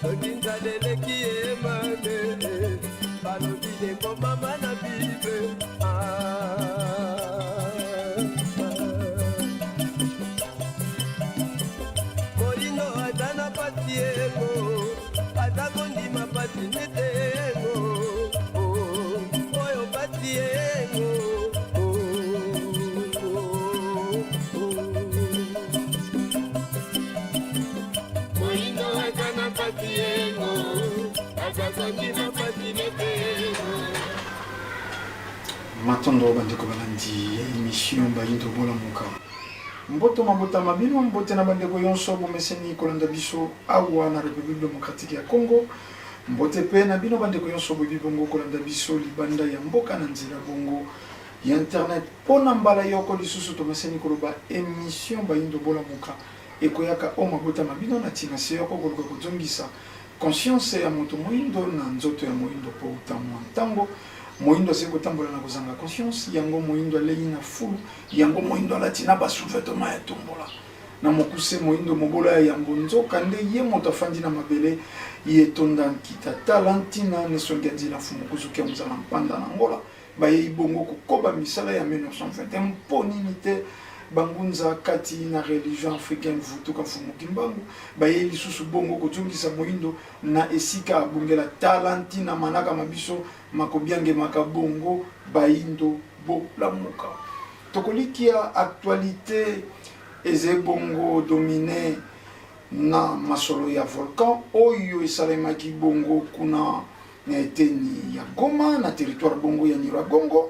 Soki nzala eleki ye mabe, balobi ekomama na Bible. Moyindo aza na pasi yengo, aza kondima pasi nete yengo, oyo pasi yengo. Moyindo aza na pasi yengo, aza kondima pasi nete yengo. Matondo bandeko balandi ya emission Bayindo Bolamuka. Mboto mabota ma bino, mbote na bandeko yonso bomeseni kolanda biso awa na Republique Democratique ya Congo. Mbote pe na bino bandeko yonso boyebi bongo kolanda biso libanda ya mboka na nzela bongo ya internet. Po na mbala yoko lisusu tomeseni koloba emission Bayindo Bolamuka ekoyaka o mabota ma bino na tina se yoko koluka kozongisa conscience ya moto moyindo na nzoto ya moyindo po uta mua ntango moyindo azali kotambola na kozanga conscience yango moyindo alei na fulu yango moyindo alati na ba sous-vêtements ya tombola na mokuse moyindo mobola ya yambo nzoka nde ye moto afandi na mabele ye etonda nkita tala ntina nesongi ya nzela mfumu kuzuki ya mozala mpanda na Angola Bayei bongo kokoba misala ya 1921 mpo nini te bangunza kati na religion africaine Vutuka Mfumu Kimbangu bayei lisusu bongo kozongisa moindo na esika abungela. Tala ntina manaka ma biso makobiangemaka bongo Baindo bolamuka. Tokolikia actualite eze bongo domine na masolo ya volcan oyo esalemaki bongo kuna na eteni ya Goma, na territoire bongo ya Nyiragongo,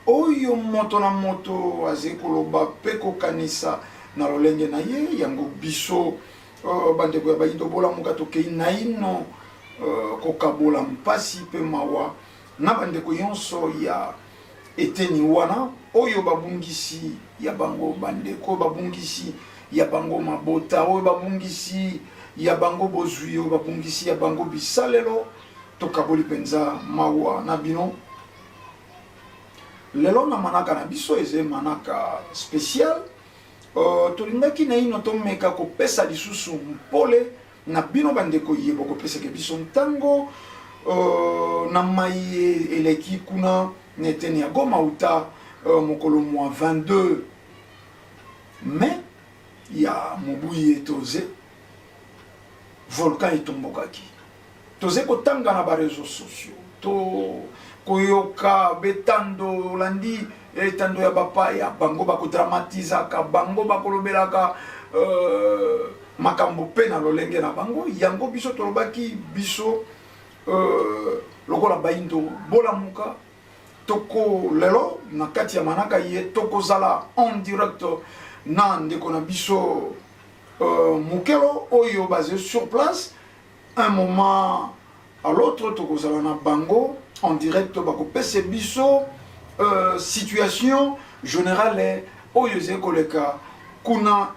oyo moto na moto azali koloba mpe kokanisa na lolenge na ye. Yango biso bandeko ya Bayindo Bolamuka tokei naino kokabola mpasi mpe mawa na bandeko yonso ya eteni wana oyo babungisi ya bango bandeko, babungisi ya bango mabota, oyo babungisi ya bango bozwi, oyo babungisi ya bango bisalelo. Tokaboli mpenza mawa na bino. Lelo na manaka na biso ezali manaka special. Tolingaki naino tomeka kopesa lisusu mpole na bino bandeko ye bokopesaka biso ntango na mai eleki kuna na eteni ya Goma uta mokolo mwa 22 mai ya mobu ye toze volcan etombokaki. Toze kotanga na ba reseaux sociaux, to koyoka betando olandi etando ya bapaya, bango bakodramatizaka, bango bakolobelaka makambo pe na lolenge na bango. Yango biso tolobaki biso lokola Bayindo Bolamuka, toko lelo na kati ya manaka ye tokozala en direct na ndeko na biso Mukelo oyo baze sur place. Un moment à l'autre tokozala na bango en direct, bakopesa biso situation générale oyo ezali koleka kuna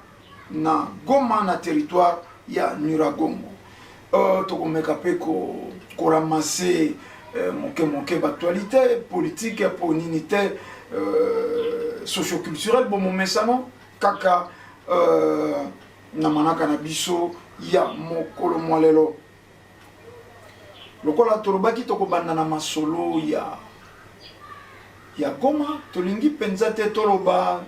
na Goma na territoire ya Nyiragongo. Tokomeka pe koramasser moke moke b'actualité politique po nini te socioculturel bomomesano kaka na manaka na biso ya mokolo mwa lelo. Lokola tolobaki tokobanda na masolo ya ya Goma, tolingi mpenza te toloba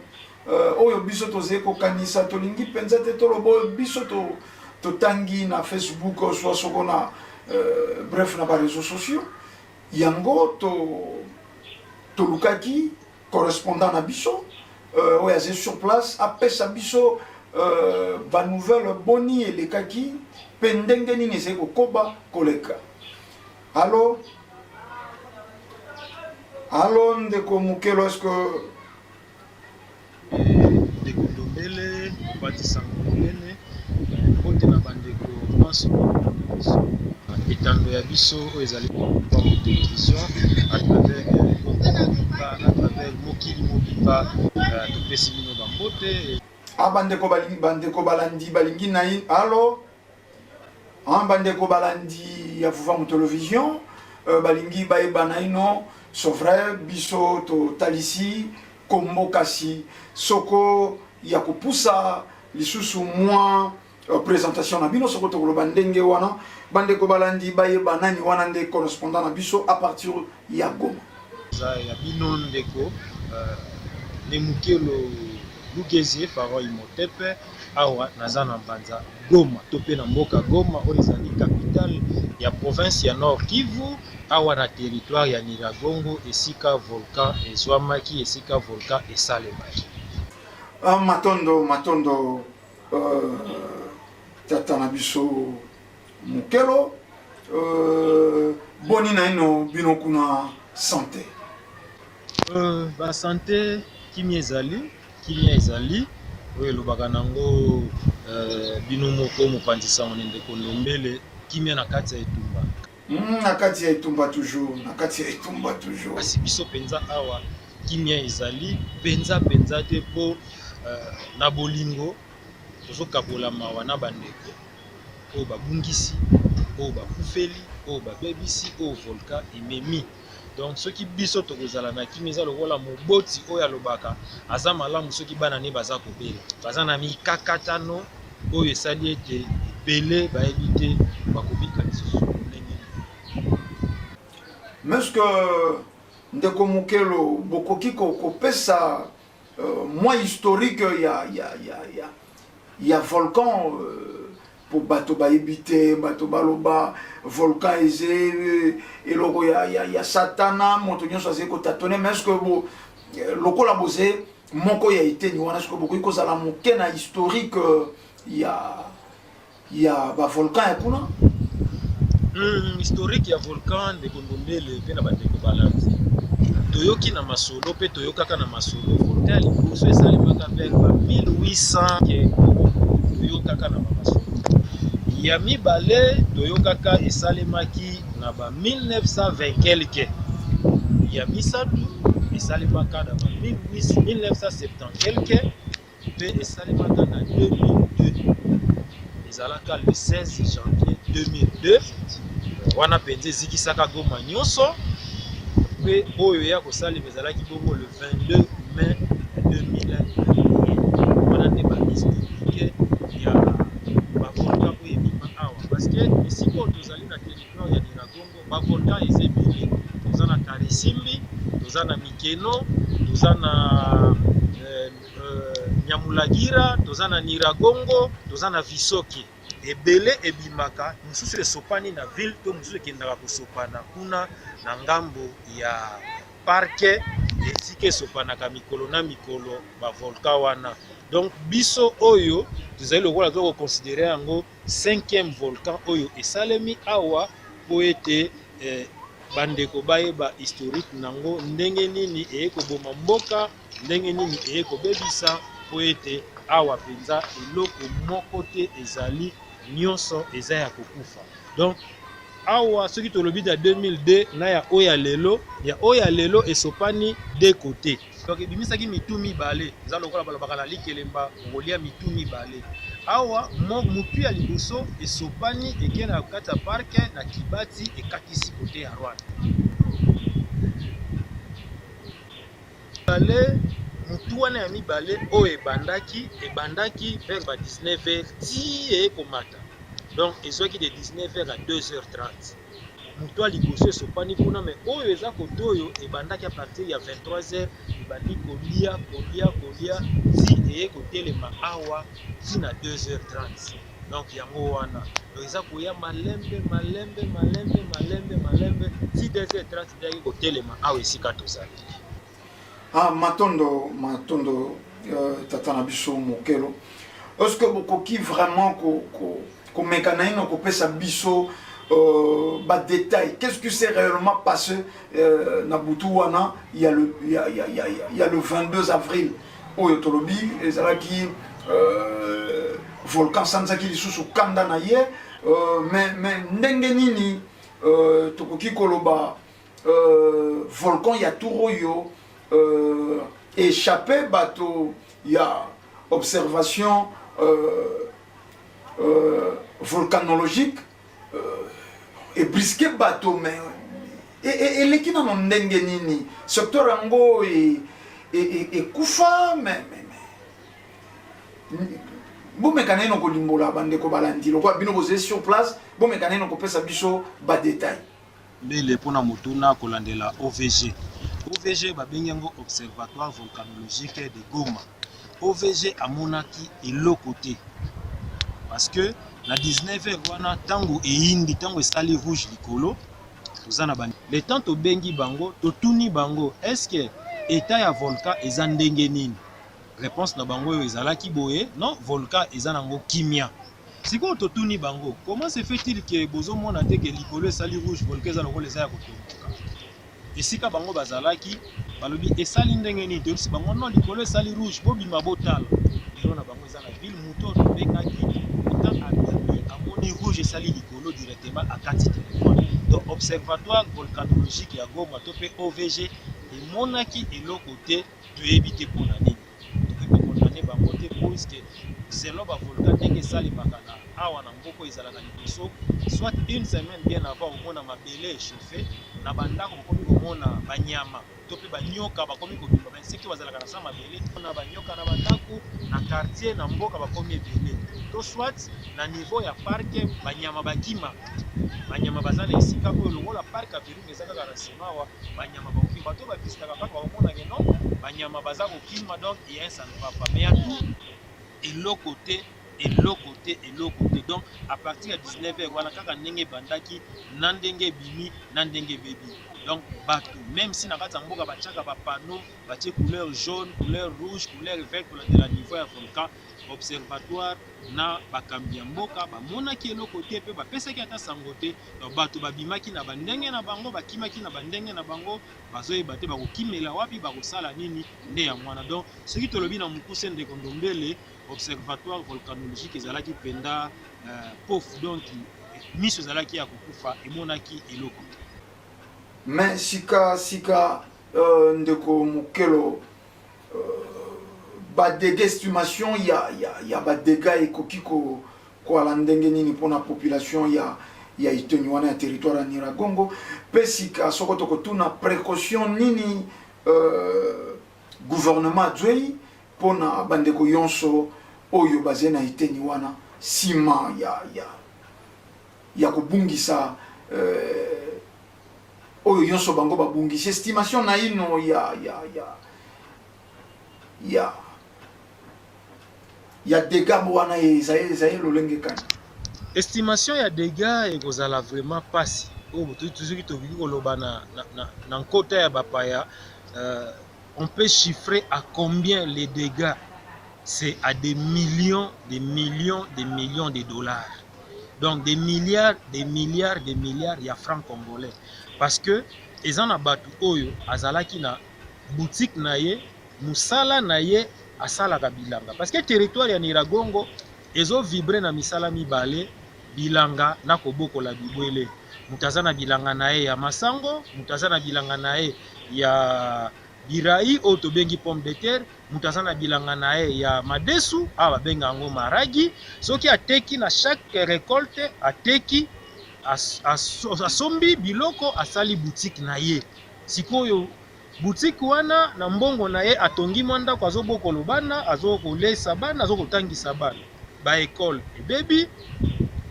oyo biso tozali kokanisa, tolingi mpenza te toloba oyo biso totangi na Facebook soit soko na bref na ba réseaux sociaux. Yango tolukaki correspondant na biso oyo azali sur place apesa biso ba nouvelle boni elekaki pe ndenge nini ezali kokoba koleka. Allo, allo ndeko Mukelo, est-ce que Ndeko Ndombele, mopanzi sango monene, mbote na bandeko banso balanda biso na etando ya biso oyo ezali Congo Television à travers Congo mobimba, à travers mokili mobimba, topesi bino ba mbote. Ah bandeko balingi, bandeko balandi balingi nain allo ah bandeko balandi ya Vuvamu Television balingi bayeba naino c'est vrai biso totalisi kombo kasi soko ya kopusa lisusu mwa Présentation na bino, soko tokoloba ndenge wana, bandeko balandi bayeba nani wana nde correspondant na biso à partir ya Goma. Eza ya bino ndeko Nemukelo Lugeze Pharaon Imhotep. Awa naza na Mbanza Goma to mpe na mboka Goma oyo ezali capitale ya province ya Nord Kivu, awa na territoire ya Nyiragongo esika volcan ezwamaki, esika volcan esalemaki. Ah, matondo matondo tata na biso Mokelo. Boni naino bino kuna santé? Ba santé, kimia ezali, kimia ezali. Oyo elobaka nango bino moko mopanzi sango na ndeko Ndombele, kimia na kati ya etumba. Na kati ya etumba toujours, na kati ya etumba toujours. Kasi biso mpenza awa kimia ezali mpenza mpenza te, mpo na bolingo tozokabola mawa na bandeko oyo babungisi, oyo bakufeli, oyo babebisi, oyo volcan ememi. Donc soki biso tokozala na kimia, eza lokola moboti oyo alobaka aza malamu soki bana ne baza kobela, baza na mikakatano oyo esali ete ebele bayebi te bakobika lisusu ndenge nini. Mais que ndeko Mokelo, bokoki kopesa mwa historique ya volcan po bato bayebi te? Bato baloba volcan eze eloko ya satana, moto nyonso azali kotâtonner. Mais est ce que bo lokola boze moko ya eteni wana, est ce que bokoki kozala moke na historique ya bavolcan ya kuna? Historique ya volcan, ndeko Ndombele mpe na bandeko balandi, toyoki na masolo mpe toyokaka na masolo, volcan ya liboso esalemaka vers ba 1800 ke toyokaka na bamasolo. Ya mibale toyokaka esalemaki na ba 1920 quelque. Ya misato esalemaka na ba 1970 quelque, mpe esalemaka na 2002, ezalaka le 16 janvier 2002. Wana mpenza ezikisaka Goma nyonso. Mpe oyo ya kosalema ezalaki bongo le 22 mai 2001. Wana nde bahistorique ya bavolcan oyo ebima awa, parce que esika oyo tozali na territoire ya Nyiragongo, bavolcan eza ebele. Toza na Karisimbi, toza na Mikeno, toza na Nyamulagira, toza na Nyiragongo, toza na Visoki. Ebele ebimaka, mosusu esopani na ville to mosusu ekendaka kosopana kuna na ngambo ya parc, esika esopanaka mikolo na mikolo bavolcan wana. Donc biso oyo tozali lokola toza koconsidérer yango cinquième volcan oyo esalemi awa, mpo ete bandeko bayeba historique nango, ndenge nini eye koboma mboka, ndenge nini eye kobebisa, mpo ete awa mpenza eloko moko te ezali, nyonso eza ya kokufa. Donc awa soki tolobi ya 2002 na ya oyo ya lelo, ya oyo ya lelo esopani de côté, donc ebimisaki mitu mibale. Eza lokola balobaka na likelemba, okolia mitu mibale. Awa motu ya liboso esopani, eke na kati ya parc na Kibati, ekatisi côté ya Rwanda. Mibale, motu wana ya mibale oyo ebandaki vers ba 19 heures ti ekomata, donc ezwaki de 19 heures à 2h30. Motu ya liboso esopani kuna, mais oyo eza côté oyo ebandaki à partir ya 23 heures, ebandi kolia kolia kolia ti eye kotelema awa ti na 2h30. Donc yango wana, donc eza koya malembe malembe malembe malembe malembe ti 2h30 nde ayaki kotelema awa esika tozali. Ah, matondo matondo tata na biso Mokelo. Est ce que bokoki vraiment komeka naino kopesa biso badétail, qu'est-ce qui s'est réellement passé na butu wana ya le 22 avril oyo tolobi ezalaki volcan asanzaki lisusu kanda na ye? Mais ndenge nini tokoki koloba volcan ya tour oyo échappé bato ya observation volcanologique, ebrusquer bato, mais eleki nano ndenge nini? Secteur yango ekufa, mais Bomeka naino kolimbola bandeko balandi, lokola bino bozali sur place, bomeka naino kopesa biso ba details. Mbele mpo na motuna kolandela OVG. OVG babengi yango Observatoire Volcanologique de Goma. OVG amonaki eloko te parce que na 19 heures wana ntango eyindi, ntango esali rouge likolo, toza na ba le temps tobengi bango, totuni bango est-ce que etat ya volcan eza ndenge nini? Reponse na bango oyo ezalaki boye, non, volcan eza nango kimia. Sikoyo totuni bango, comment se fait-il que bozomona te que likolo esali rouge, volcan eza lokola eza ya kotomboka? Esika bango bazalaki, balobi esali ndenge nini? Toyebisi bango non, likolo esali rouge, bobima botala. Bureau na bango eza na ville, moto oyo tobengaki temps abimi amoni rouge esali likolo directement akati telefone. Donc observatoire volcanologique ya Goma to pe OVG emonaki eloko te, toyebi te mpo na nini. Tokoki kokondane bango te puisque selon ba volcan ndenge esalemaka na awa na mboka ezalaka liboso soit une semaine bien avant omona mabele echauffe na bandako, bokomi komona banyama to mpe banyoka bakomi kobima, ba insectes bazalaka na sa mabele na banyoka na bandako na quartier na mboka bakomi ebele, to soit na niveau ya parc banyama bakima, banyama baza na esika oyo lokola parc ya Virunga eza kaka na nsima awa, banyama bakokima, bato bavisitaka parc bakomona ke non, banyama baza kokima, donc il y a un ça ne va pas, mais ya tout eloko te, eloko te, eloko te. Donc à partir ya 19 heures wana kaka ndenge ebandaki na ndenge ebimi na ndenge ebebi. Donc bato même si na kati ya mboka batiaka ba panneau, batie couleur jaune, couleur rouge, couleur verte kolandela niveau ya volcan, observatoire na bakambi ya mboka bamonaki eloko te mpe bapesaki ata sango te. Donc bato babimaki na bandenge na bango, bakimaki na bandenge na bango, bazoyeba te bakokimela wapi, bakosala nini, nde yango wana. Donc soki tolobi na mokuse, ndeko Ndombele, observatoire volcanologique ezalaki mpenza pof, donc miso ezalaki ya kokufa, emonaki eloko te. Mais sika sika, ndeko Mokelo, ba dégâts, estimation ya ba dégâts ekoki ko koala ndenge nini mpona population ya eteni wana ya territoire ya Nyiragongo? Mpe sika soko tokotuna, précaution nini gouvernement azwei mpona bandeko nyonso oyo bazali na eteni wana nsima ya kobungisa oyo nyonso bango babungisi? Estimation na ino ya dégâts wana ezali lolenge kani? Estimation ya dégâts ekozala vraiment mpasi oyo soki tokoki koloba na nkota ya bapaya, on peut chiffrer à combien les dégâts? C'est à des millions, des millions, des millions de dollars, donc des milliards, des milliards, des milliards ya francs congolais, parce que eza na bato oyo azalaki na boutique na ye, mosala na ye asalaka bilanga, parce que territoire ya Nyiragongo ezovibre na misala mibale: bilanga na kobokola bibwele. Moto aza na bilanga na ye ya masango, moto aza na bilanga na ye ya birai oyo tobengi pomme de terre, moto aza na bilanga na ye ya madesu awa babenga yango maragi. Soki ateki na chaque récolte, ateki, asombi biloko, asali boutique na ye. Sikoyo boutique wana, na mbongo na ye atongi mwa ndako, azobokolo bana, azokolesa bana, azokotangisa bana. Baekole ebebi,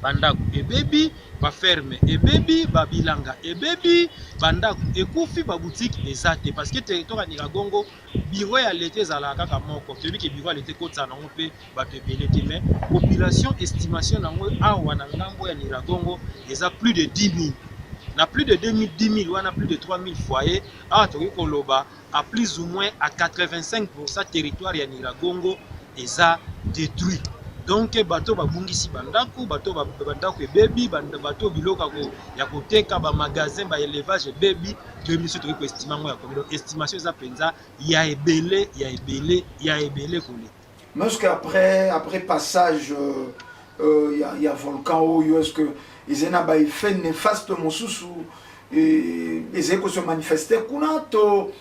bandako ebebi, baferme ebebi, babilanga ebebi, bandako ekufi, baboutique eza te, parce que territoire ya Nyiragongo, bureau ya leta ezalaka kaka moko. Toyebi ke bureau ya leta ekotisa nango mpe bato ebele te, mais population, estimation nango awa na ngambo ya Nyiragongo eza plus de 10 000. Na plus de 2000, 10 000 wana, plus de 3 000 foyers. Awa tokoki koloba à plus ou moins à 85 territoire ya Nyiragongo eza détruit. Donc bato babungisi bandako, bato bandako ebebi, bato biloko ya koteka, bamagasin, baélevage ebebi. Toyebi biso tokoki koestimer yango ya combien. Donc estimation eza mpenza ya ebele, ya ebele, ya ebele koleka. Mais est-ce qu'après après passage ya volcan oyo, est-ce que ezali na baeffet néfaste mosusu ezali kose manifester kuna to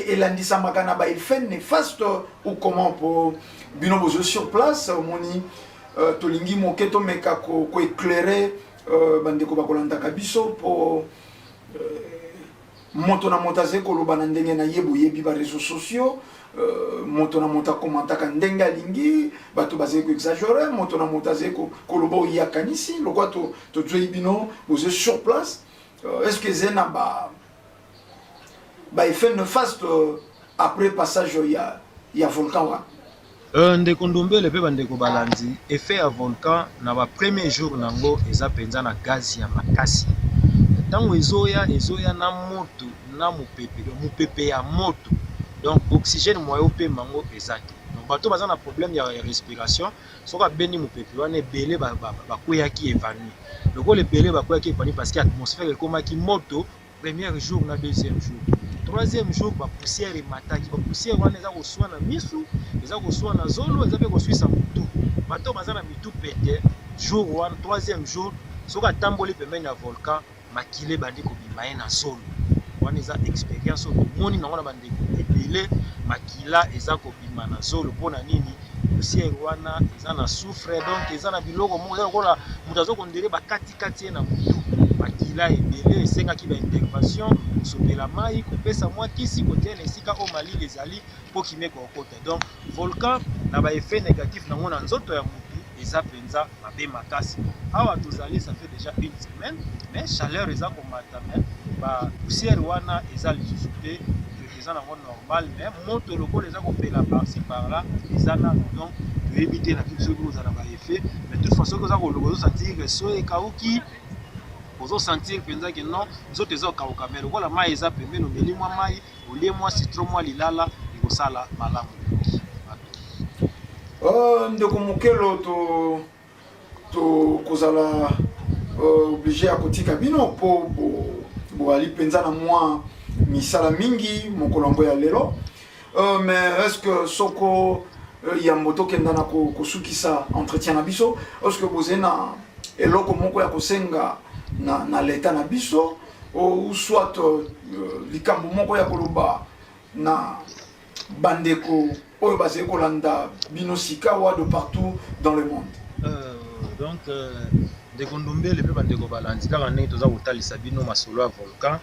elandisamaka na baeffet néfaste ou comment? Po bino bozo sur place, omoni, tolingi moke tomeka koéclairer bandeko bakolandaka biso po Moto na moto azali koloba na ndenge na ye. Boyebi ba réseaux sociaux, moto na moto akomantaka ndenge alingi, bato bazali koexagérer, moto na moto azali koloba oyo ye akanisi. Lokwa tozwei bino boze sur place, est ce que ezali na ba effet néfaste après passage ya volcan wana? Ndeko Ndombele mpe bandeko balandi, effet ya volcan na bapremier jour nango eza mpenza na gaz ya makasi. Ntango ezoya, ezoya na moto na mopepe, donc mopepe ya moto, donc oxygène moyen opema yango eza te. Donc bato baza na problème ya respiration, soki abendi mopepe wana, ebele bakweyaki évanoui. Lokola ebele bakweyaki évanoui parce que atmosphère ekomaki moto premier jour na deuxième jour. Troisième jour, bapoussière emataki. Bapoussière wana eza koswa na misu, eza koswa na zolo, eza mpe koswisa motu. Bato baza na mitu pete, jour wana, troisième jour, soki atamboli pembeni ya volcan, makila ebandi kobima ye na zolo. Wana eza expérience oyo tomoni nango na bandeko ebele. Makila eza kobima na zolo mpona nini? Poussière wana eza na soufre, donc eza na biloko moko eza lokola moto azokondele bakatikati ye na motu. Makila ebele esengaki baintervention, kosopela mai, kopesa mwa kisi, kotia na esika oyo malili ezali mpo kimia kokota. Donc volcan na baeffet négatif nango na nzoto ya motu eza mpenza mabe makasi. Awa tozali, ça fait déjà une semaine, mais chaleur eza komata, mais bapoussière wana eza lisusu te, eza nango normal, mais moto lokola eza kopela par-ci par-là eza nano. Donc toyebi te na biso soki ozala baeffet, mais toutefois soki oza koloba, ozosentir so ekauki, ozosentir mpenza ke non, nzoto eza kokauka. Mais lokola mai eza pembeni, omeli mwa mai, olie mwa citron, mwa lilala, ekosala malamu mingi. Ndeko Mokelo, to tokozala obligé ya kotika bino mpo boali mpenza na mwa misala mingi mokolo yango ya lelo. Mais est ce que soko yambo tokenda na kosukisa entretien na biso, est ce que bozali na eloko moko ya kosenga na leta na biso ou soit likambo moko ya koloba na bandeko oyo bazali kolanda bino sikawa de partout dans le monde? Donc ndeko Ndombele mpe bandeko balandi, kaka ndenge toza kotalisa bino masolo ya volcan,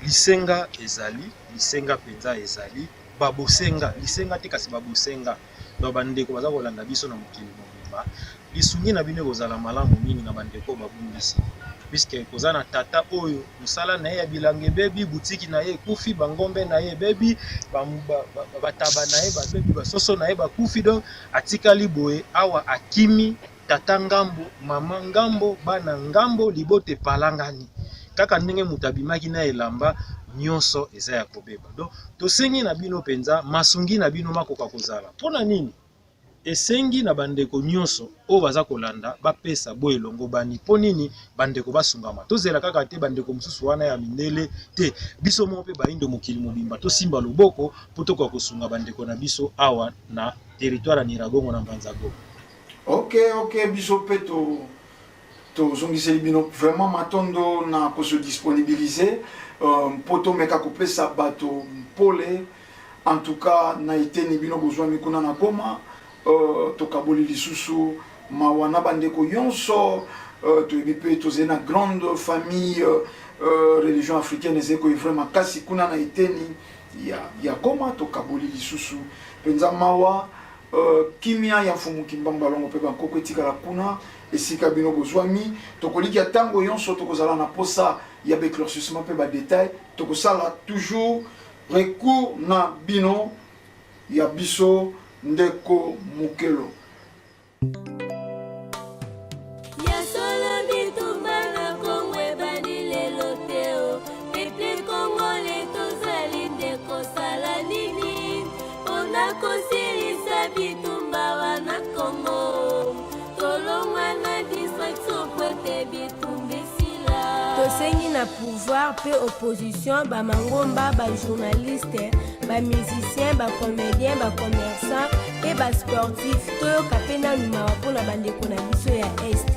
lisenga ezali, lisenga mpenza ezali babosenga, lisenga te kasi babosenga. Donc bandeko baza kolanda biso na mokili mobimba, lisungi na bino ekozala malamu mingi na bandeko oyo babungisi, puisque koza na tata oyo mosala na ye ya bilanga ebebi, butiki na ye ekufi, bangombe na ye ebebi, bataba na ye babebi, basoso na ye bakufi. Donc atikali boye awa, akimi tata ngambo, mama ngambo, bana ngambo, libota epalangani kaka ndenge moto abimaki na elamba nyonso eza ya kobeba. Donc tosengi na bino mpenza masungi na bino makoka kozala mpona nini. Esengi na bandeko nyonso oyo baza kolanda bapesa bo elongo bani mpo nini bandeko basungama. Tozela kaka te bandeko mosusu wana ya mindele te, biso moko mpe bayindo mokili mobimba tosimba loboko mpo tokoka kosunga bandeko na biso awa na territoire ya Nyiragongo na Mbanza-Goma. Ok, biso mpe to tozongiseli bino vraiment matondo na kose disponibiliser mpo tomeka kopesa bato mpole. En tout cas na eteni bino bozwami kuna na Goma, tokaboli lisusu mawa na bandeko nyonso. Toyebi mpe tozali na grande famille religion africaine ezali koœuvrer makasi kuna na eteni ya Goma. Tokaboli lisusu mpenza mawa. Kimia ya Mfumu Kimbangu Balongo mpe bankoko etikala kuna esika bino bozwami. Tokolikia ntango nyonso tokozala na posa ya baéclaircissement mpe badétail, tokosala toujours recours na bino. Ya biso ndeko Mokelo. Ya solo, bitumba na Kongo ebandi lelo te. O peuple congolais, tozali nde kosala nini mpona kosilisa bitumba wana Kongo? Tolongwa na distraction po ete bitumba esila. Tosengi na pouvoir mpe opposition, bamangomba, bajournaliste, bamusicien, bacomédien, bacommerçant mpe basportif, toyoka mpe nanu mawa mpona bandeko na biso ya Est.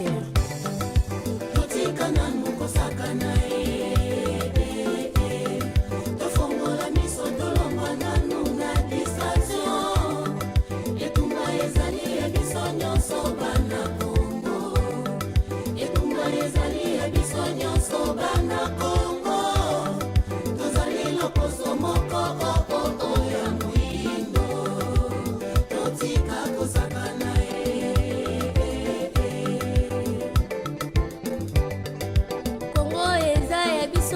Totika nanu kosakana ye, tofongola miso, tolongwa nanu na distraction. Etumba ezali ya biso nyonso bana Kongo, etumba ezali ya biso nyonso bana Kongo.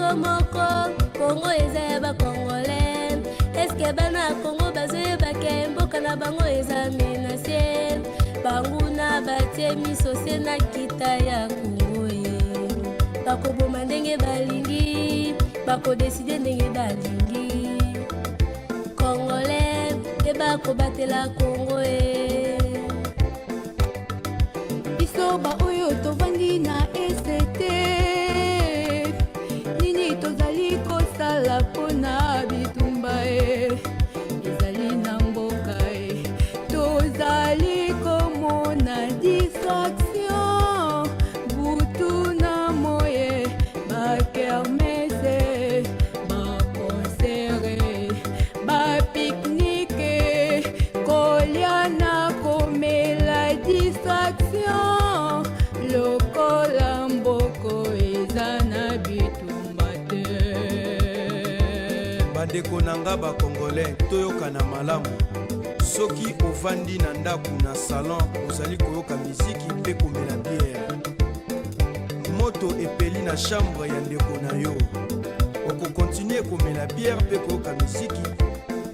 loposo moko Kongo eza ya ba Congolais. Eske bana ya Kongo bazoyeba ke mboka na bango eza menace? Banguna batie miso se na kita ya Kongo ye. Bakoboma ndenge balingi, bakodeside ndenge balingi. Congolais, yeba kobatela Kongo ye. Biso baoyo tovandi na esete, nini tozali kosala mpona bitumba e ezali na mboka e? Tozali komona distraction butu na moye, bakermesse, baconcert, bapique-nique, kolia na komela, distraction lokola mboko eza na bitumba te. Bandeko na nga bacongolais, toyokana malamu. Soki ovandi na ndako, na salon, ozali koyoka miziki mpe komela bière, moto epeli na chambre ya ndeko na yo, okokontinue komela bière mpe koyoka miziki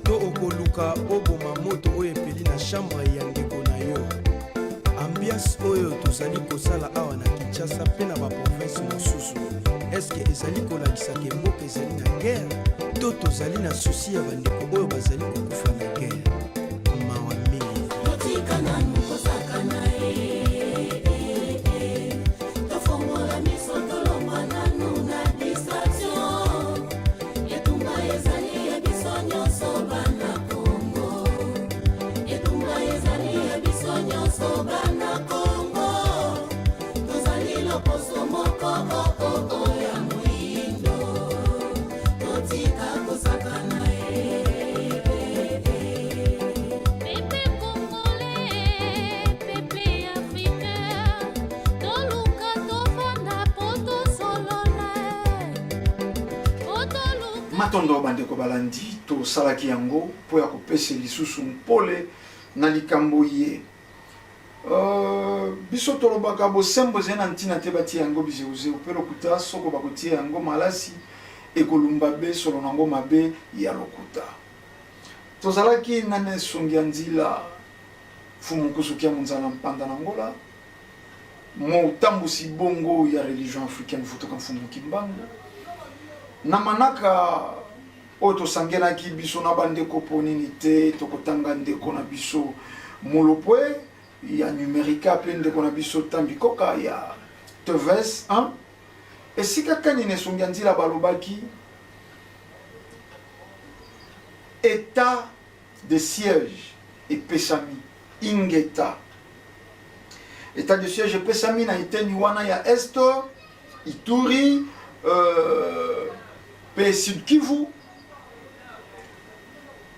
to okoluka oboma moto oyo epeli na chambre ya ndeko na yo? Ambiance oyo tozali kosala awa na Kinshasa mpe na baprovince mosusu, eske ezali kolakisa ke mboka ezali na guerre to tozali na souci ya bandeko oyo bazali kokufa na guerre? Mawa mingi. Totika nanu kosakana e, tofongola miso, tolongwa nanu na distraction. Etumba ezali ya biso nyonso bana Kongo, etumba ezali ya biso nyonso bana Kongo. Tozali loposo moko oo ya moyindo, totika kosakana e. Peuple congolais, peuple africain, toluka tofanda po tosolola, po toluka. Matondo bandeko balandi. Tosalaki yango mpo ya kopesa lisusu mpole na likambo ye. Biso tolobaka bosembo ezali na ntina te batia yango bizeuzeu mpe lokuta. Soko bakotia yango malasi, ekolumba be solo nango mabe ya lokuta. Tozalaki nane esongi ya nzila Fumu Nkusu Kia Munzala Mpanda na Ngola, motambusi bongo ya religion africaine Vutuka Mfumu Kimbangu. Na manaka oyo tosangelaki biso na bandeko, mpo nini te tokotanga ndeko na biso Mulopwe ya Numerika mpe ndeko na biso Tambi Koka ya Teves 1, esika kani na esongi ya nzila balobaki état de siège epesami. Ingeta, état de siège epesami na eteni wana ya Est, Ituri mpe Sud Kivu,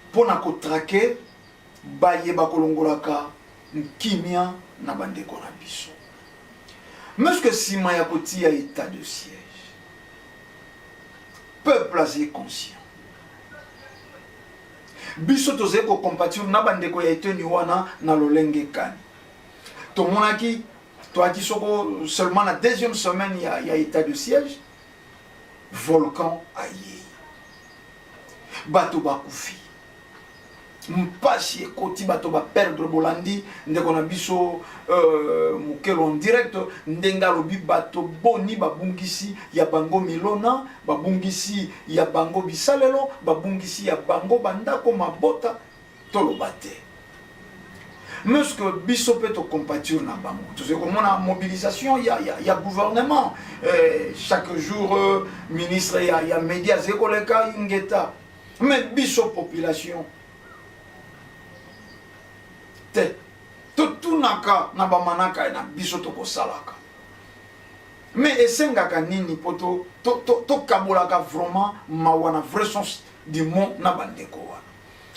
mpo na kotraquer bayeba kolongolaka nkimia na bandeko na biso. Mais que nsima ya kotia état de siège, peuple azali conscient. Biso tozali kocompatir na bandeko ya eteni wana na lolenge kani tomonaki toyaki soko seulement na deuxième semaine ya état de siège, volcan ayei, bato bakufi, mpasi ekoti, bato baperdre. Bolandi ndeko na biso Mokelo en direct ndenge alobi bato boni babungisi ya bango milona, babungisi ya bango bisalelo, babungisi ya bango bandako, mabota. Toloba te mais que biso mpe tocompatir na bango. Tozali komona mobilisation ya gouvernement chaque jour, ministre ya média azali koleka, ingeta. Mais biso population te, totunaka na bamanaka na biso tokosalaka. Mais esengaka nini mpo tokabolaka vraiment mawa na vrai sens du mot na bandeko wana,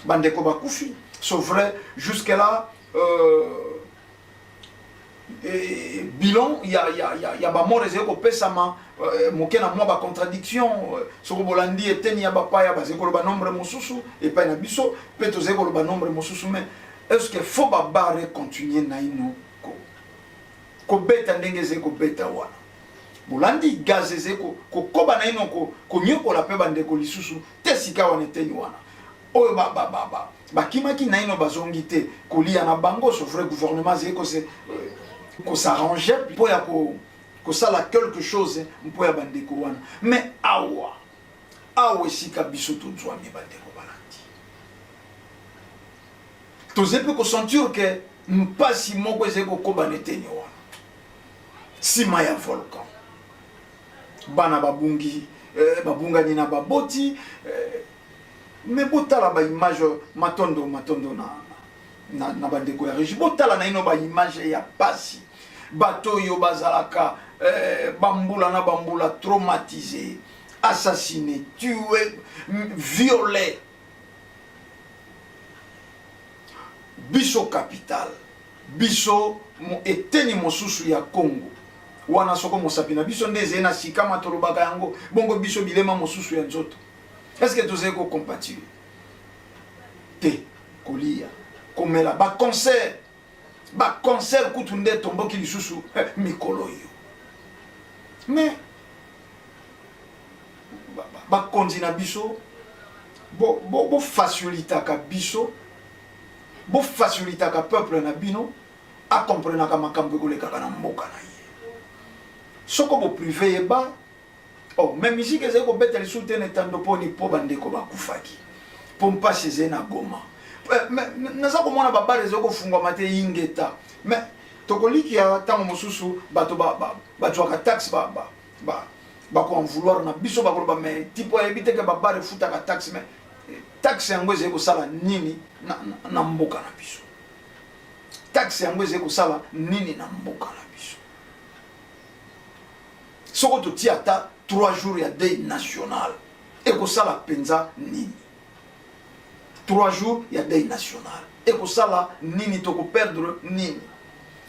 bandeko bakufi? C'est vrai, jusque là bilan ya bamort ezali kopesama moke na mwa bacontradiction. Soko bolandi eteni ya bapaya, bazali koloba nombre mosusu, epai na biso mpe tozali koloba nombre mosusu. Mais est ce que faut babare continuer naino kobeta ndenge ezali kobeta wana? Bolandi gaz ezali kokoba naino konyokola mpe bandeko lisusu te sika wana eteni wana oyo bakimaki naino bazongi te kolia na bango. Ce vrai gouvernement azali kos'arranger mpo ya kosala quelque chose mpo ya bandeko wana. Mais awa awa esika biso tozwami, bandeko balandi, tozali mpe kosentir ke mpasi moko ezali kokoba na eteni wana. Nsima ya volcan, bana babungi, babungani na baboti. Mais botala baimage. Matondo, matondo na bandeko ya régie. Botala naino baimage ya pasi. Bato oyo bazalaka bambula na bambula traumatisé, assassiné, tué, violé. Biso capitale, biso eteni mosusu ya Congo wana, soko mosapi na biso nde ezali na sikama, tolobaka yango bongo. Biso bilema mosusu ya nzoto, est ce que tozali kocompatir te? Kolia, komela, baconcert, baconcert kutu nde tomboki lisusu mikolo oyo. Mais bakonzi na biso, bofacilitaka biso, bofacilitaka peuple na bino akomprenaka makambo ekolekaka na mboka na ye. Soko bopriver ye ba oh, mais musique ezali kobeta lisusu te na etando mponi mpo bandeko bakufaki, mpo mpasi ezali na Goma. Naza komona babare ezali kofungwama te. Ingeta. Mais tokolikia ntango mosusu bato bazwaka taxe, bakoen vouloir na biso, bakoloba: "Mais tipo ayebi te ke babare efutaka taxe." Mais taxe yango ezali kosala nini na mboka na biso? Taxe yango ezali kosala nini na mboka na biso? Soko totia ata 3 jours ya deuil national, ekosala mpenza nini? 3 jours ya deuil national ekosala nini? Tokoperdre nini?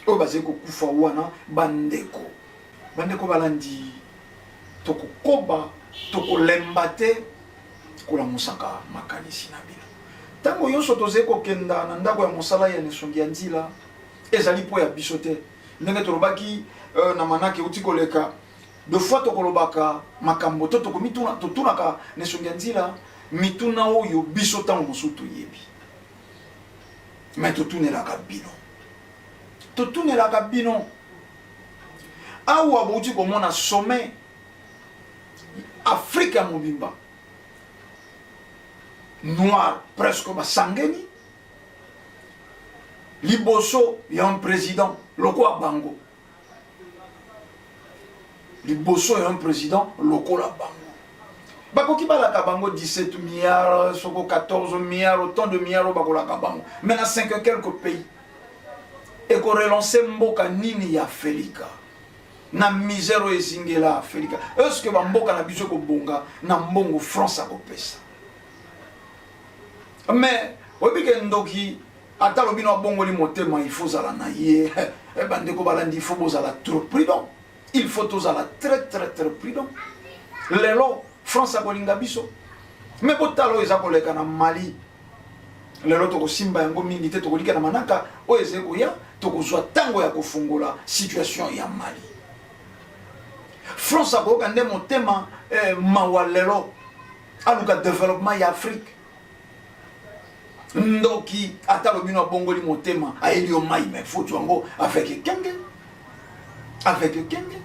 Oyo bazali kokufa wana, bandeko, bandeko balandi, tokokoba, tokolemba te kolamusaka makanisi na bino. Ntango nyonso tozali kokenda na ndako ya mosala ya Nesongi ya Nzila, ezali mpo ya biso te. Ndenge tolobaki na manake euti koleka, deux fois tokolobaka makambo to tokomituna, totunaka Nesongi ya Nzila mituna oyo biso ntango mosusu toyebi, mais totunelaka bino, totunelaka bino. Awa bouti komona sommet Afrique ya mobimba noir presque basangeni liboso ya un président lokola bango, liboso ya un président lokola bango. Bakoki balaka bango 17 milliards, soko 14 milliards, autant de milliards oyo bakolaka bango, mais na 5 quelques pays ekorelancer mboka nini ya Afrika na misère oyo ezingela Afrika? Est ce que bamboka na biso ekobonga na mbongo France akopesa? Mais oyebi ke ndoki, ata alobi no abongoli motema, il faut ozala na ye. Bandeko balandi, il faut bozala trop prudent, il faut tozala très très très prudent. Lelo France akolinga biso, mais botala oyo eza koleka na Mali lelo. Tokosimba yango mingi te, tokolika na manaka oyo ezali koya, tokozwa ntango ya kofungola situation ya Mali. France akoyoka nde motema mawa lelo aluka développement ya Afrique? Ndoki, ata alobi no abongoli motema, ayeli yo mai, mais faut yango avec ekenge, avec ekenge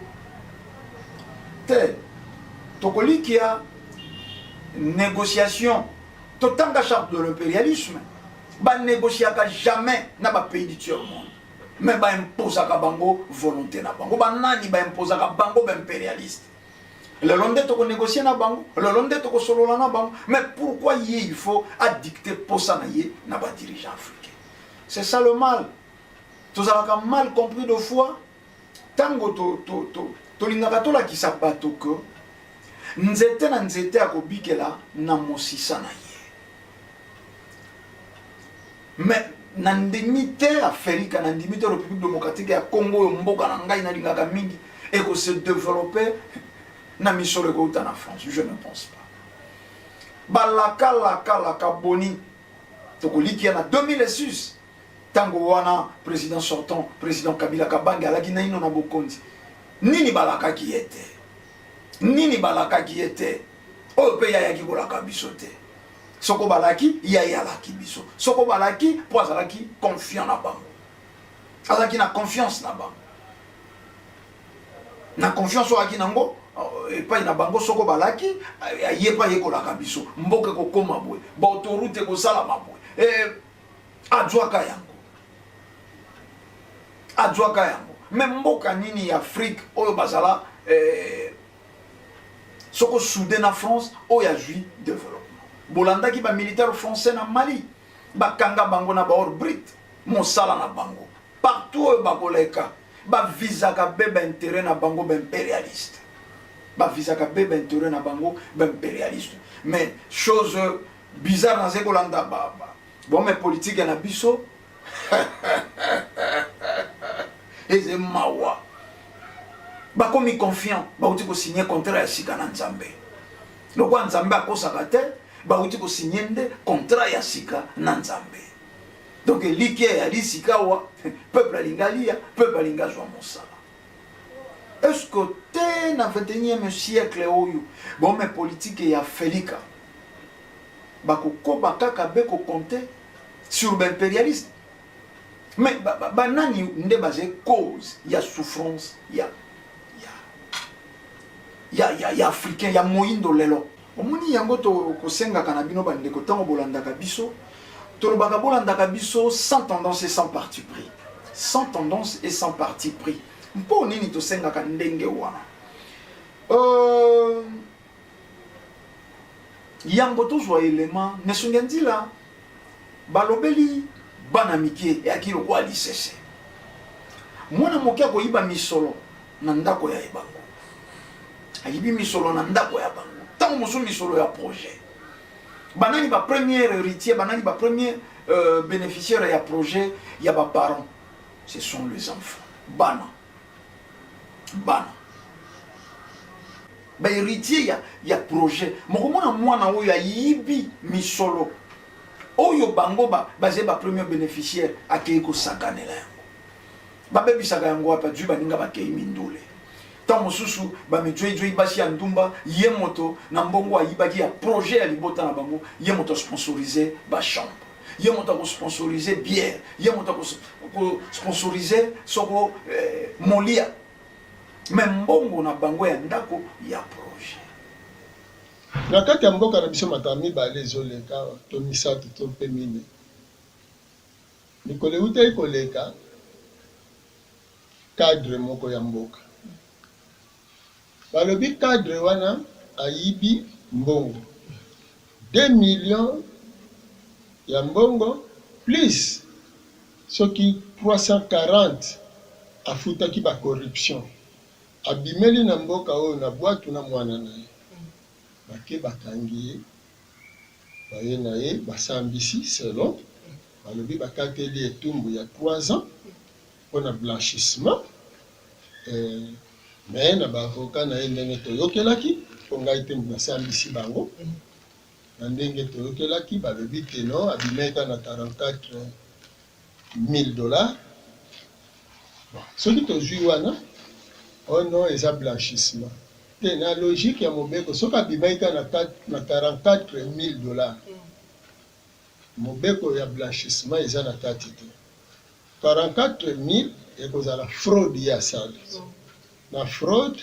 te. Tokolikia négociation. Totanga charte de l'impérialisme: banégociaka jamais na bapays du tiers monde, mais baimposaka bango volonté na bango. Banani baimposaka bango? Baimpérialiste. Lelo nde tokonégocie na bango, lelo nde tokosolola na bango. Mais pourquoi ye il faut adicte posa na ye na badirigeant africain? C'est ça le mal. Tozalaka mal compris de fois. Ntango tolingaka tolakisa bato ke nzete na nzete akobikela na mosisa na ye, mais nandimi te Afrika, nandimi te République démocratique ya Congo oyo mboka na ngai nalingaka mingi ekose développer na misolo ekouta na France. Je ne pense pas. Balakalakalaka boni tokolikia na 2006, ntango wana président sortant, président Kabila Kabange, alaki naino na bokonzi. Nini balakaki ye te? Nini balakaki ye te? Oyo mpe ye ayaki kolaka biso te. Soko balaki, ye aye alaki biso. Soko balaki, mpo azalaki confiant na bango. Azalaki na confiance na bango. Na confiance oyo ayaki nango euh, epai na bango, soko balaki, ye mpe aye kolaka biso. Mboka ekokoma boye, ba autoroute ekosalama boye. Eh, azwaka yango. Azwaka yango. Mais mboka nini ya Afrique oyo bazala eh, soko soude na France oyo azwi développement? Bolandaki ba militaire français na Mali, bakanga bango na ba or brut, mosala na bango partout oyo bakoleka bavisaka be ba intérêt na bango ba impérialiste, bavisaka be ba intérêt na bango ba impérialiste. Mais chose bizarre, naze kolanda ba, ba bon mais politique na biso eze mawa, bakomi confiant, bauti kosigne contrat ya sika na Nzambe. Lokola Nzambe akosaka te, bauti kosigne nde contrat ya sika na Nzambe. Donc elikia ya sika awa, peuple alingi alia, peuple alingi azwa mosala. Est-ce que te na 21e siècle oyo bon mais politique ya Felika bakokoba kaka be kocompter sur ba impérialiste? Mais banani nde baze cause ya souffrance ya ya ya ya africain ya moyindo lelo? Omoni yango tokosengaka na bino bandeko, ntango bolandaka biso, tolobaka bolandaka biso sans tendance et sans parti pris, sans tendance et sans parti pris. Mpo nini tosengaka ndenge wana? Euh, yambo tozwa elema nesongi ya nzila, balobeli bana mike eyaki lokola lisese. Mwana moke akoyiba misolo na ndako ya ebango, ayibi misolo na ndako ya bango, ntango mosusu misolo ya projet. Banani ba premier héritier, banani ba premier euh, bénéficiaire ya projet ya ba parents? Ce sont les enfants, bana bana ba héritier ya, ya projet. Mokomona mwana oyo ayibi misolo oyo bango ba bazali ba premier bénéficiaire, akei kosakanela yango, babebisaka yango wapi? Azwi baninga, bakei mindule, ntango mosusu bamijweijwei, basi ya ndumba. Ye moto na mbongo ayibaki ya projet ya libota na bango, ye moto asponsorize bachambre, ye moto akosponsorize bière, ye moto akosponsorize soko eh, molia, me mbongo na bango ya ndako ya projet. Na kati ya mboka na biso makambo mibale ezoleka awa to misato to mpe mine. Mikolo ewutaki koleka, cadre moko ya mboka, balobi cadre wana ayibi mbongo 2 millions ya mbongo plus soki 340 afutaki ba corruption. Abimeli na mboka oyo na bwatu na mwana na ye. Bake bakangi ye, baye na ye basambisi selon balobi bakateli ye etumbu ya 3 ans pona blanchissement eh, mais na ba avocats na ye ndenge toyokelaki, po ngai te mutu nasambisi bango, na ndenge toyokelaki balobi que non abimaki kaka na 44.000 dollars. Bon, soki tozui wana, oh non eza blanchissement te na logique ya mobeko, soki abimaki kaka na 44.000 dollars, mobeko ya blanchissement eza na kati te. 44.000 ekozala fraude ye asali. Na fraude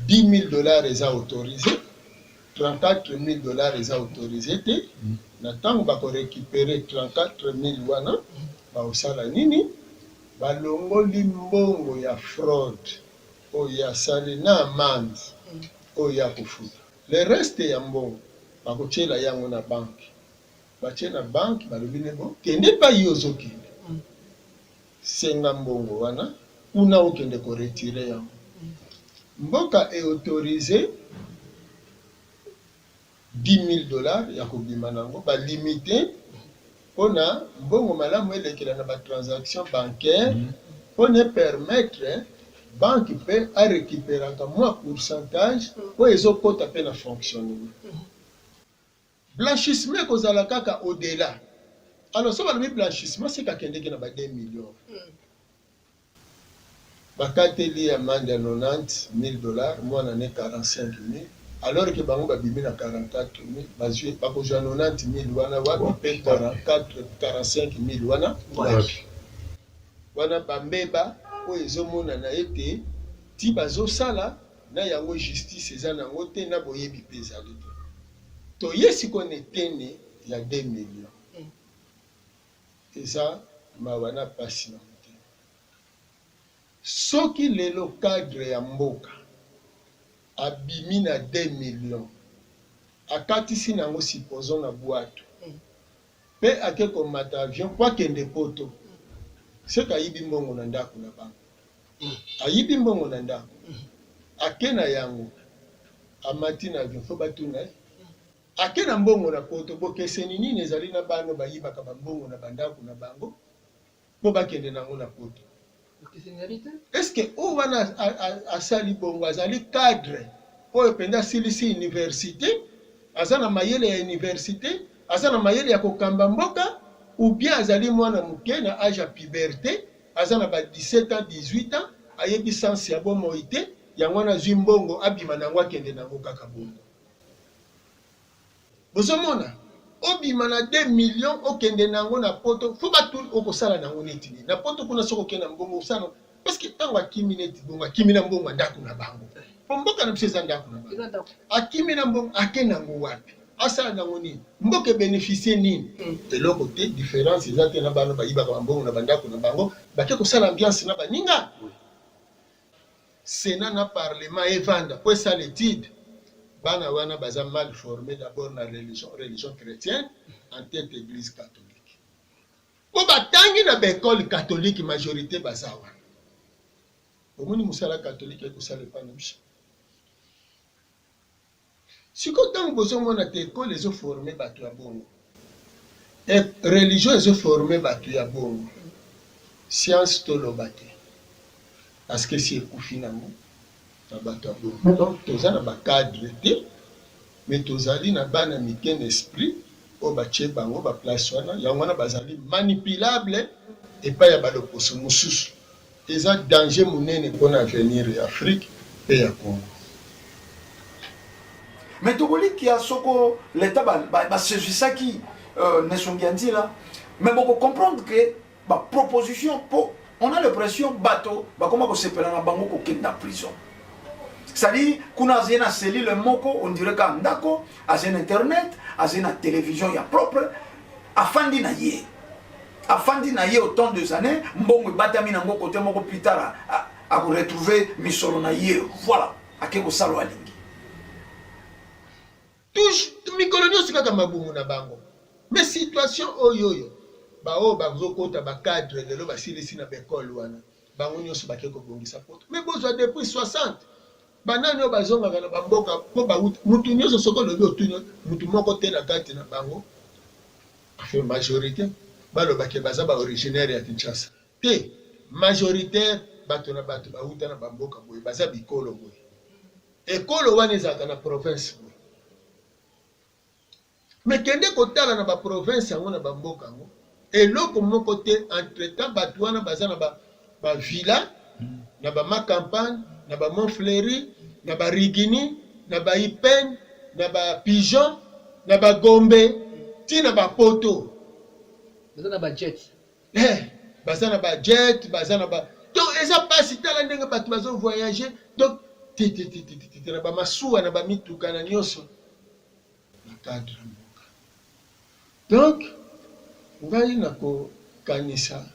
10.000 dollars eza autorise, 34.000 dollars eza autorise te. Na tango bako recuperer 34.000 wana, bakosala nini? Balongoli mbongo ya fraude oyo ye asali na amende oyo ye akofuta. Le reste ya mbongo bakotiela ye yango na banque. Batie na banque, balobi ne bon, kende epayi yo ozokende, senga mbongo wana kuna okende ko retirer yango. Mboka e autoriser 10.000 dollars ya kobima na yango, ba limiter pona mbongo malamu elekela na ba transactions bancaires pona e permettre banque pe a recuperaka mua pourcentage oyo ezokota pe na fonctionnement. Blanchissement ekozala kaka au delà. Alors soki balobi blanchissement c'est que akendeki na ba 2 millions. Bakateli ye amande ya 90.000 dollars, mwana ne 45.000, alors que bango babimi na 44.000, bazwi, bakozwa 90.000 wana wapi mpe 44, 45.000 wana wapi? Wana ba mbeba oyo ezomonana ete ti bazosala na yango justice eza nango te na boyebi mpe ezali te. Toye sikoyo na eteni ya 2 millions. Eza mawa na pasi na motema. Soki lelo cadre ya mboka abimi na deux millions akatisi nango supposons na bwatu pe ake komata avion po akende poto ce que ayibi mbongo na ndaku na bango ayibi mbongo na ndaku ake na yango amati na avion faut batuna ye ake na mbongo na poto bokeseni nini ezali na bana oyo bayibaka ba mbongo na ba ndaku na bango po bakende nango na poto. Est ce que oyo wana asali bongo azali cadre oyo penza asilisi universite, aza na mayele ya universite, aza na mayele ya kokamba mboka ou bien azali mwana moke na age ya puberte, aza na ba 17 ans, 18 ans, ayebi sens ya bomoi te, yango wana azui mbongo abima na yango akende na yango kaka bongo. Bozo mona? Obima na deux millions okende na yango na poto faut batu okosala na yango neti nini? Na poto kuna soki oke na mbongo osala parce que tango akimi neti bongo akimi na mbongo ya ndaku na bango po mboka na biso eza ndaku na bango akimi na mbongo ake na yango wapi? Asala na yango nini? Mboka e beneficier nini? Eloko te difference eza te na bana bayibaka ba mbongo na ba ndaku na bango bake kosala ambiance na baninga. Senat na parlement evanda po esala etude, bana wana baza mal forme d'abord na religion, religion chretienne en tete eglise catholique. Po batangi na ba ecole catholique majorite baza wana. Omoni musala catholique ekosala epa na biso? Sikoyo tango bozo mona te ecole ezo forme batu ya bongo et religion ezo forme batu ya bongo science to loba te parce que esi ekufi nango na batu ya bongo donc toza na ba cadre te mais tozali na bana mike na esprit oyo batie bango ba place wana yango wana bazali manipulable epai ya ba loposo mosusu. Eza danger munene pona avenir ya Afrique pe ya Congo. Mais tokolikia soko l'etat ba, ba, ba saisissaki euh, Nesongi Nzila mais boko comprendre que ba proposition po on a l'impression bato bakoma kosepela na bango kokenda prison c'est-à-dire kuna azali na cellule moko on dirait ka ndako azali na internet azali na télévision ya propre afandi na ye afandi na ye autant des années mbongo ebatami nango kote moko plus tard ako retrouver misolo na ye voilà ake kosala oyo alingi. Touj mikolo nionso kaka mabumu na bango mais situation oyo oyo ba oyo bazo kota ba cadre lelo basilisi na ba ecole wana bango nionso bake kobongisa poto mais bozwa depuis 60 ba nani oyo bazongaka na ba mboka po bawuta mutu nionso soki olobi otuni mutu moko te na kati na bango Enfin majorite baloba ke baza ba originaire ya Kinshasa te majoritaire bato na bato bawuta na ba mboka boye baza bikolo boye ekolo wana ezalaka na province boye mais kende kotala na ba province yango na ba mboka yango eloko moko te entre temps bato wana baza na ba, ba villa na ba ma campagne na ba mont fleury na ba rigini na ba ipen na ba pigeon na ba gombe ti na ba poto baza na ba jet eh, baza na ba jet baza na ba donc eza pasi tala ndenge bato bazo voyager donc tititititi na bamasuwa na bamituka na nyonso na cadre ya mboka donc ngai nakokanisa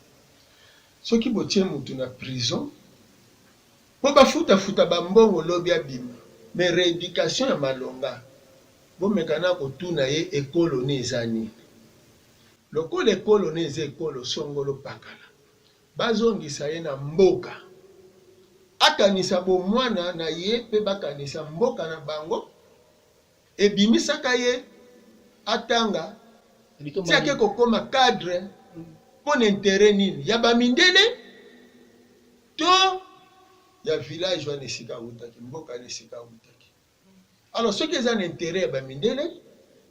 Soki botie mutu na prison po bafuta futa ba mbongo lobi abima mais reeducation ya malonga bomeka na kotuna ye ekolo ne eza nini? Lokola ekolo ne eza ekolo songolo pakala bazongisa ye na mboka akanisa bomwana na ye pe bakanisa mboka na bango Ebimisaka ye atanga ti ake kokoma cadre pona interet nini? Ya ba mindele to ya village wana esika awutaki, mboka wana esika awutaki. Alors soki eza na interet ya ba mindele,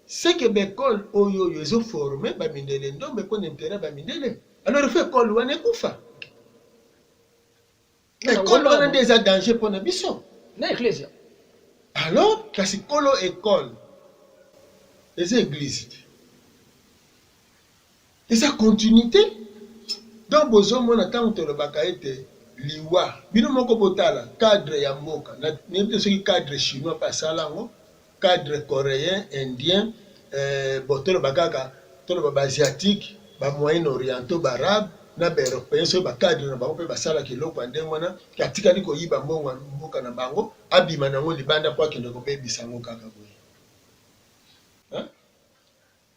ce que ba ecole oyo oyo ezo former ba mindele ndombe pona interet ya ba mindele, alors il faut ecole wana ekufa. Ekole wana nde eza danger mpo na biso. Na eklezia. Alors kasi kolo ecole eza eglise te. Eza continuite. Donc bozo mona tango tolobaka ete liwa bino moko botala cadre ya mboka nayebi te soki cadre chinois pe asala yango cadre coreen, indien eh, bon toloba kaka toloba ba asiatique ba moyen orientaux ba arabe na ba européen soki ba cadre na bango pe basalaka eloko ya ndenge wana ke atikali koyiba mbongo ya mboka na bango abima na yango libanda po akende kobebisa yango kaka boye hein?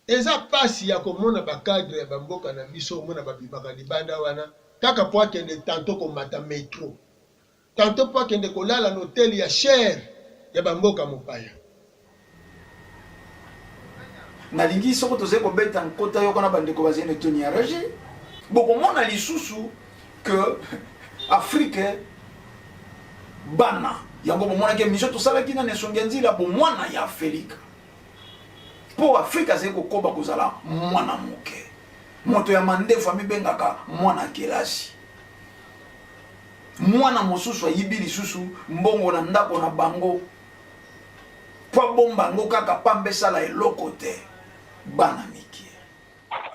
Eza pasi ya komona ba cadre ya ba mboka na biso omona ba bimaka libanda wana kaka po akende tantot komata metro tantot po akende kolala na hotel ya cher ya ba mboka mopaya. Nalingi soko tozali kobeta nkota yoko na bandeko bazali na etoni ya regie, bokomona lisusu que Afrique bana yango bomonaki emission tosalaki na Nesongi ya Nzila bomwana ya Afelika. Mpo Afrika azali kokoba kozala mwana moke. Moto ya mandefu amibengaka mwana kelasi. Mwana mosusu ayibi lisusu mbongo na ndako na bango mpo abomba yango kaka pamba esala eloko te. Bana mike.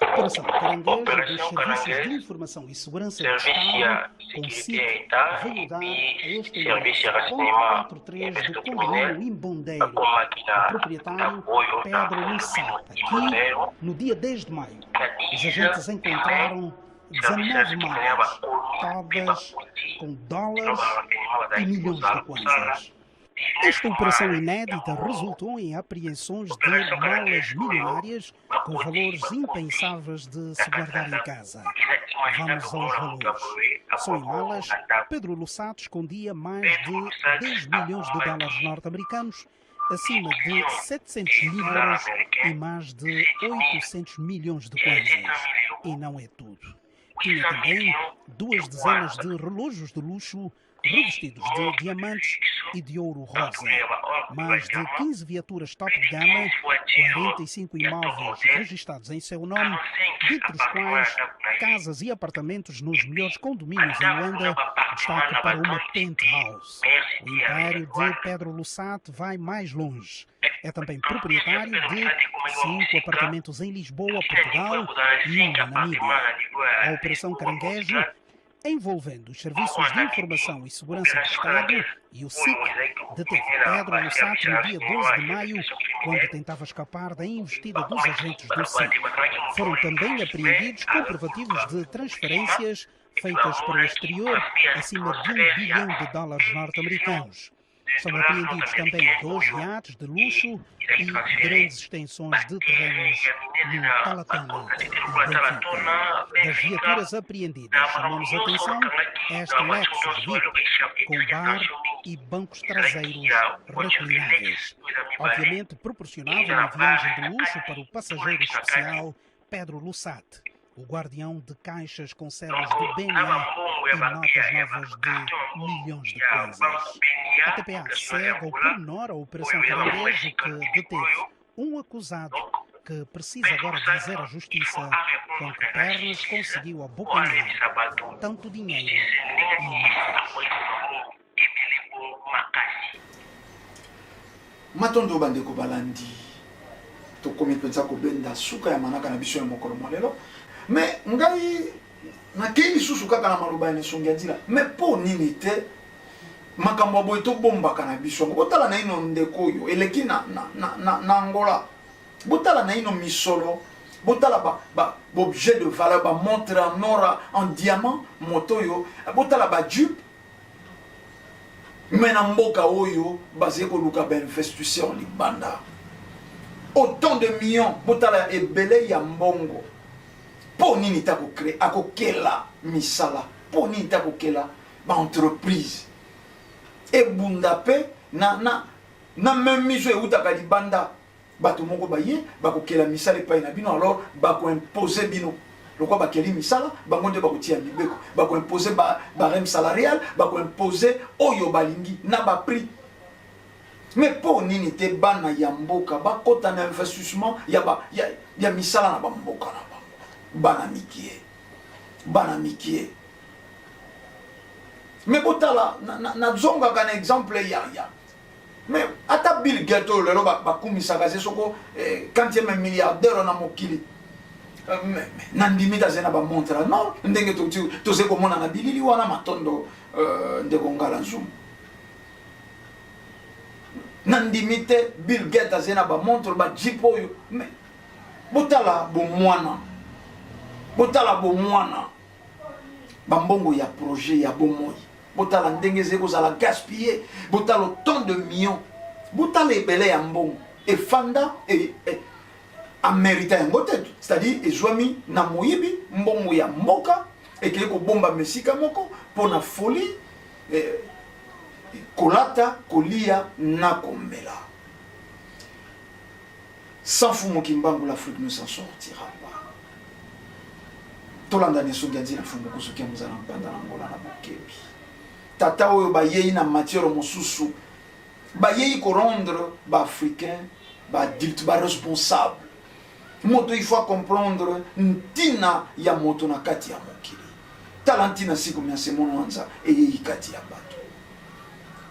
Operação Caranguejo dos Serviços de Informação e Segurança do Estado, com SIC, veio dar a este endereço, ponto 43 do condomínio Imbondeiro, o proprietário Pedro Lussat. Aqui, no dia 10 de maio, os agentes encontraram 19 malas, todas com dólares e milhões de kwanzas. Esta operação inédita resultou em apreensões de malas milionárias com valores impensáveis de se guardar em casa. Vamos aos valores. Só em malas, Pedro Lussato escondia mais de 10 milhões de dólares norte-americanos, acima de 700 mil euros e mais de 800 milhões de kwanzas. E não é tudo. Tinha também duas dezenas de relógios de luxo revestidos de diamantes e de ouro rosa. Mais de 15 viaturas top de gama, 45 imóveis registados em seu nome, dentre os quais casas e apartamentos nos melhores condomínios em Luanda, destaque para uma penthouse. O império de Pedro Lussat vai mais longe. É também proprietário de cinco apartamentos em Lisboa, Portugal e um na Namíbia. A Operação Caranguejo envolvendo os Serviços de Informação e Segurança do Estado e o SIC, deteve Pedro Lussato no dia 12 de maio, quando tentava escapar da investida dos agentes do SIC. Foram também apreendidos comprovativos de transferências feitas para o exterior acima de um bilhão de dólares norte-americanos. São apreendidos também dois iates de luxo e grandes extensões de terrenos no Talatona e Benfica. Das viaturas apreendidas, chamamos a atenção esta Lexus VIP, com bar e bancos traseiros reclináveis. Obviamente proporcionava uma viagem de luxo para o passageiro especial Pedro Lussat, o guardião de caixas com selos do BNA e notas novas de milhões de kwanzas. A TPA segue ao pormenor a Operação Caranguejo que deteve um acusado que precisa agora dizer à justiça com que pernas conseguiu abocanhar tanto dinheiro e imóveis. Matondo bandeko balandi, tokomi mpenza kobenda suka ya manaka na biso ya mokolo mwa lelo. Me ngai nakei lisusu kaka na maloba ya Nesongi ya Nzila, me mpo nini te makambo ya boye tobombaka na biso yango? Botala naino ndeko oyo eleki na, na, na, na, na Angola, botala naino misolo, botala ba, ba, ba objet de valeur, ba montre en or, en diamant, moto oyo, botala ba jupe Mais na mboka oyo bazali koluka ba investisseurs libanda. Autant de millions, botala ebele ya mbongo. Po nini ta ko créer, akokela misala. Po nini ta kokela ba entreprise. Ebunda pe na na na même miso eutaka libanda. Bato moko baye bakokela misala epai na bino, alors bako imposer bino lokola bakeli misala, bango nde bakotia mibeko, bako imposer ba barème salarial, bako imposer oyo balingi na ba prix. Mais po nini te bana ya mboka bakota na investissement ya, ba, ya, ya misala na bamboka na bango? Bana mikie, bana mikie. Mais botala, nazongaka na exemple ya ya mais ata Bill Gates oyo lelo bakumisaka ze soko quantième milliardaire na mokili, nandimi te azali na bamontre en or ndenge tozali komona na bilili wana. Matondo, ndeko Ngala Nzumu. Nandimi te Bill Gates azali na bamontre, bajeep oyo. Mais botala bomwana, botala bomwana, bambongo ya projet ya bomoi, botala ndenge ezali kozala gaspillé. Botala autant de millions, botala ebele ya mbongo efanda amérita yango te, c'est-à-dire ezwami na moyibi. Mbongo ya mboka ekei kobombama esika moko mpo na folie, kolata, kolia na komela. Sans Fumu Kimbangu, l'Afrique ne s'en sortira pas. Tolanda nesongi ya nzela Mfumu kosoki ya mozala mpanda na ngola na bokebi. Tata oyo bayei na matière mosusu, bayei korendre baafricain baadulte, baresponsable. Moto, il faut comprendre ntina ya moto na kati ya mokili. Tala ntina sikomi ya semono wanza eyei kati ya bato.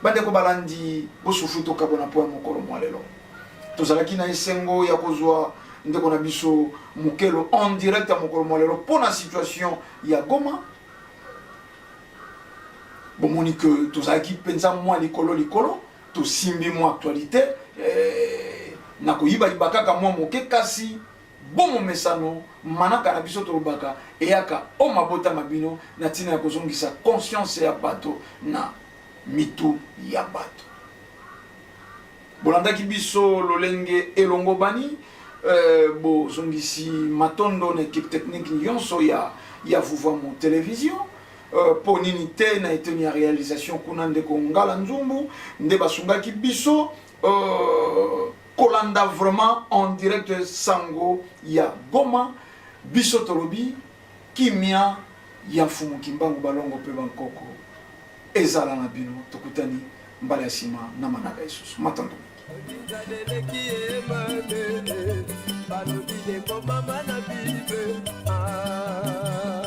Bandeko balandi, bosufu tokabona mpo ya mokolo mwa lelo. Tozalaki na esengo ya kozwa ndeko na biso Mokelo en direct ya mokolo mwa lelo mpo na situation ya Goma. Bomoni ke tozalaki mpenza mwa likolo likolo, tosimbi mwa actualité, na koyibayiba kaka mwa moke. Kasi bomomesano manaka na biso, tolobaka eyaka o mabota ma bino na ntina ya kozongisa conscience ya bato na mitu ya bato. Bolandaki biso lolenge elongo bani, bozongisi matondo na équipe technique nyonso ya Vuvamu Télévision, mpo nini te na eteni ya réalisation kuna ndeko Ngala Nzumbu nde basungaki biso kolanda vraiment en direct sango ya Goma. Biso tolobi kimia ya Mfumu Kimbangu, balongo mpe bankoko ezala na bino. Tokutani mbala ya nsima na manaka lisusu. Matondo. Eleki ye mabe, balobi ekomama na Bible, ah.